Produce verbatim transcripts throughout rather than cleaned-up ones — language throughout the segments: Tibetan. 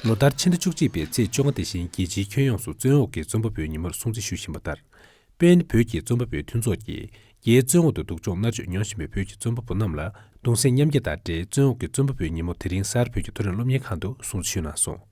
ལོ་ལྟར་ཕྱི་ཟླ་བཅུ་གཅིག་པའི་ཚེས་བཅོ་ལྔ་དེ་བཞིན་རྒྱལ་སྤྱིའི་ཁྱོན་ཡོངས་སུ་བཙོན་འོག་གི་རྩོམ་པ་པོའི་ཉིན་མོར་སྲུང་བརྩི་ཞུ་བཞིན་པ་ལྟར། སྤེན་བོད་ཀྱི་རྩོམ་པ་པོའི་མཐུན་ཚོགས་ཀྱིས་རྒྱའི་བཙོན་འོག་ཏུ་སྡུག་སྦྱོང་མནར་གཅོད་མྱོང་བཞིན་པའི་བོད་ཀྱི་རྩོམ་པ་པོ་རྣམས་ལ་གདུང་སེམས་མཉམ་སྐྱེད་དང་འབྲེལ། བཙོན་འོག་གི་རྩོམ་པ་པོའི་ཉིན་མོ་དེ་རིང་གསར་བོད་ཀྱི་མཐོ་རིམ་སློབ་གཉེར་ཁང་དུ་སྲུང་བརྩི་ཞུས་གནང་སོང་།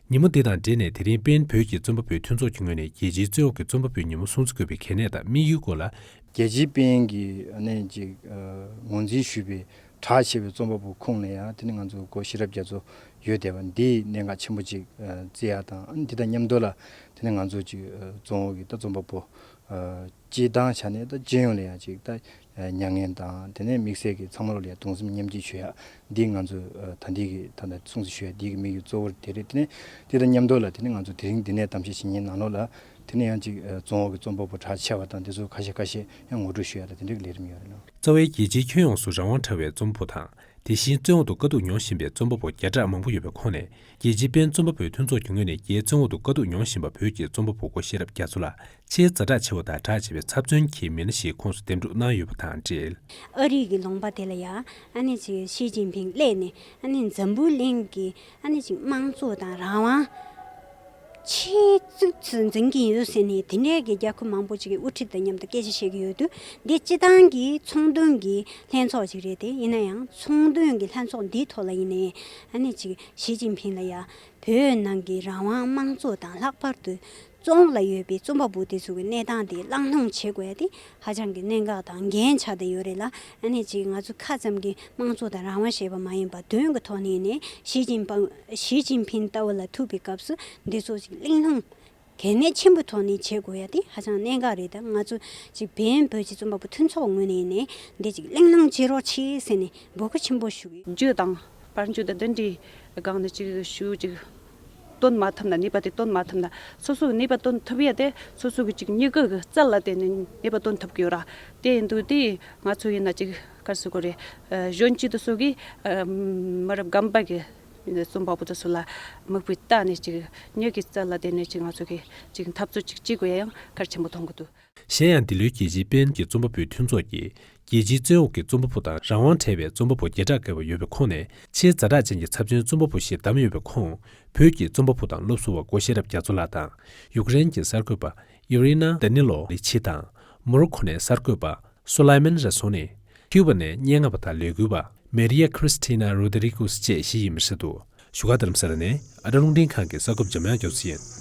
ཉིན་མོ་འདི་དང་འབྲེལ་ནས་དེ་རིང་སྤེན་བོད་ཀྱི་རྩོམ་པ་པོའི་མཐུན་ཚོགས་ཀྱི་ངོས་ནས་རྒྱལ་སྤྱིའི་བཙོན་འོག་གི་རྩོམ་པ་པོའི་ཉིན་མོ་སྲུང་བརྩི་དགོས་པའི་གལ་གནད་དང་དམིགས་ཡུལ་སྐོར་ལ། རྒྱལ་སྤྱིའི་སྤེན་གྱིས་ཨ་ནི་ཅིག་ཨ་ངོས་འཛིན་ཞུས་པའི་གྲགས་ཆེ་བའི་རྩོམ་པ་པོ་ཁོངས་ལ་ཡང་དེ་ནི་ང་ཚོ་སྒོར་ཤེས་རབ་རྒྱ་མཚོ་ཡོད་བསྡད་པ་འདིས་གནད་འགག་ཆེན་པོ་ཅིག་ཨ་བརྩི་ཡ་དང་། ཨ་ནི་འདི་དང་མཉམ་དུ་ལ་དེ་ནི་ང་ཚོ་ཅིག་ཨ་བཙོན་འོག་གི་ད་རྩོམ་པ་པོ་ཨ་སྤྱིར་བཏང་ཆ་ནས་ད་སྤྱི་ཡོངས་ལ་ཡང་ཅིག་ད་མྱ་ངན་དང་དེ་ནས་དམིགས་བསལ་གྱི་ཚང་མ་ལོ་ལ་ཡང་གདུང་སེམས་མཉམ་སྐྱེད་ཞུ་ཡ་འདི་ང་ཚོ་ཨ་ད་འདི་གི་ད་ལྟ་སྲུང་བརྩི་ཞུ་ཡ་འདི་གི་དམིགས་ཡུལ་གཙོ་བོ་དེ་རེད། དེ་ནས་དེ་དང་མཉམ་དུ་ལ་དེ་ནས་ང་ཚོ་དེ་རིང་འདི་ནས་གཏམ་བཤད་བྱེད་མཁན་ནང་ལོགས་ལ་དེ་ནས་ཡང་ཅིག་ཨ་བཙོན་འོག་གི་རྩོམ་པ་པོ་གྲགས་ཆེ་བ་དང་དེ་ཚོ་ཁ་ཤས་ཁ་ཤས་ཡང་ངོ་སྤྲོད་ཞུ་ཡ་དང་དེ་འདྲ་གི་ལས་རིམ་ཡོད་རེད་ལ། རྩ་བའི་རྒྱལ་སྤྱིའི་ཁྱོན་ཡོངས་སུ་རང་དབང་བྲལ་བའི་རྩོམ་པ་པོ་དང་། དེ་བཞིན་བཙོན་འོག་ཏུ་དཀའ་སྡུག་མྱོང་བཞིན་པའི་རྩོམ་པ་པོ་བརྒྱ་ཕྲག་མང་པོ་ཡོད་པའི་ཁོངས་ནས། རྒྱལ་སྤྱིའི་སྤེན་རྩོམ་པ་པོའི་མཐུན་ཚོགས་ཀྱི་ངོས་ནས་རྒྱའི་བཙོན་འོག་ཏུ་དཀའ་སྡུག་མྱོང་བཞིན་པ་བོད་ཀྱི་རྩོམ་པ་པོ་སྒོ་ཤེས་རབ་རྒྱ་མཚོ་ལ་ཆེས་ཛ་དྲག་ཆེ་བ་དང་གྲགས་ཆེ་བའི་ཚབ་མཚོན་གྱི་མི་སྣ་ཞིག་ཁོངས་སུ་འདེམས་སྒྲུག་གནང་ཡོད་པ་དང་འབྲེལ། ཨ་རིའི་གི་ལུང་པ་དེ་ལ་ཡང་ཨ་ནི་ཅིག་ཞི་ཅིན་ཕིང་སླེབས་ནས་ཨ་ནི་འཛམ་བུ་གླིང་གི་ཨ་ནི་ཅིག་དམངས་གཙོ་དང་རང་དབང་ཆེས་གཙིགས་སུ་འཛིན་གྱི་ཡོད་ཟེར་ནས་དེ་འདྲའི་གི་རྒྱལ་ཁབ་མང་པོ་ཅིག་གི་དབུ་ཁྲིད་དང་མཉམ་དུ་སྐད་ཆ་བཤད་ཀྱི་ཡོད་དུས། འདི་སྤྱི་བཏང་གི་ཚོང་དོན་གྱི་ལྷན་ཚོགས་ཅིག་རེད་དེ། ཡིན་ན་ཡང་ཚོང་དོན་གྱི་ལྷན་ཚོགས་འདིའི་ཐོག་ལ་ཡིན་ནའི་ཨ་ནི་ཅིག་ཞི་ཅིན་ཕིང་ལ་ཡང་བོད་ནང་གི་རང་དབང་དམངས་གཙོ་དང་ལྷག་པར་དུ་བཙོན་ལ་ཡོད་པའི་རྩོམ་པ་པོ་དེ་ཚོ་གི་གནས་སྟངས་དེ་གླེང་སློང་བྱེད་དགོས་ཡ་དེ་ཧ་ཅང་གི་གནད་འགག་དང་འགན་ཆགས་བསྡད་ཡོད་རེད་ལ། ཨ་ནི་ཅིག་ང་ཚོ་ཁ་ཙམ་གྱི་དམངས་གཙོ་དང་རང་དབང་ཞེས་པ་མ་ཡིན་པ་དོན་གྱི་ཐོག་ནས་ནས་ཞི་ཅིན་ཕིང་ཞི་ཅིན་ཕིང་ལྟ་བུ་ལ་ཐུག་པའི་སྐབས་སུ་འདི་ཚོ་ཅིག་གླེང་སློང་གལ་གནད་ཆེན་པོའི་ཐོག་ནས་བྱེད་དགོས་ཡ་དེ་ཧ་ཅང་གནད་འགག་རེད། ད་ང་ཚོ་ཅིག་སྤེན་བོད་ཀྱི་རྩོམ་པ་པོ་མཐུན་ཚོགས་ངོས་ནས་ནས་འདི་ཅིག་གླེང་སློང་བྱེད་རོགས་བྱེད་ཟེར་ནས་འབོད་སྐུལ་ཆེན་པོ་ཞུ་གི་ཡོད། རྒྱུ་དང་། པར་འཇུག་དང་འདི་འདྲའི་སྒང་ནས་ཅིག་ཞུ་ཅིག་སྟོན་མ་ཐུབ་ན། ནུས་པ་དེ་སྟོན་མ་ཐུབ་ན། སོ་སོ་གི་ནུས་པ་སྟོན་ཐུབ་ཡ་དེ་སོ་སོ་གི་ཅིག་སྙིང་གི་རྩལ་ལ་བརྟེན་ནས་ནུས་པ་སྟོན་ཐུབ་ཀྱི་ཡོད་ར། དེ་ཡིན་དུས་དེ་ང་ཚོ་ཡིན་ན་ཅིག་ག་རེ་ཟེར་དགོས་རེད། ཨ་གཞོན་སྐྱེས་དེ་ཚོ་གིས་ཨ་མི་རབས་རྒན་པ་གི་རྩོམ་པ་པོ་དེ་ཚོ་ལ་མིག་དཔེ་ལྟ་ནས་ཅིག་སྙིང་གི་རྩལ་ལ་བརྟེན་ནས་ཅིག་ང་ཚོ་གི་ཅིག་འཐབ་རྩོད་ཅིག་བྱེད་དགོས་ཡ་ཡང་གལ་ཆེན་པོ་མཐོང་གི་འདུག། གཞན་ཡང་འདི་ལོའི་རྒྱལ་སྤྱིའི་སྤེན་གྱི་རྩོམ་པ་པོའི་མཐུན་ཚོགས་ཀྱིས་རྒྱལ་སྤྱིའི་བཙོན་འོག་གི་རྩོམ་པ་པོ་དང་རང་དབང་བྲལ་བའི་རྩོམ་པ་པོ་བརྒྱ་ཕྲག་བརྒལ་བ་ཡོད་པའི་ཁོངས་ནས་ཆེས་ཛ་དྲག་ཅན་གྱི་ཚབ་མཚོན་རྩོམ་པ་པོ་ཞེས་བདམས་ཡོད་པའི་ཁོངས། བོད་ཀྱི་རྩོམ་པ་པོ་དང་སློབ་ཟུར་བ་སྒོ་ཤེས་རབ་རྒྱ་མཚོ་ལགས་དང་། ཡུཀ་རེན་གྱི་གསར་འགོད་པ་ཨི་རི་ན་དཱ་ནི་ལོ་ལི་ཆི་དང་། མོ་རོ་ཁོ་ནས་གསར་འགོད་པ་སོ་ལའི་མན་ར་སོ་ནི། ཁྱུ་པ་ནས་སྙན་ངག་པ་དང་ལས་འགུལ་བ་མེ་རི་ཡ་ཁྲི་སི་ཏི་ན་རོ་དི་རི་ཀུ་སི་བཅས་བཞི་ཡིན་པ་རེད་འདུག། བཞུགས་སྒར་རྡ་རམ་ས་ལ་ནས་ཨ་རི་རླུང་འཕྲིན་ཁང་གི་གསར་འགོད་པ་འཇམ་དབྱངས་རྒྱ་མཚོ་ཡིན།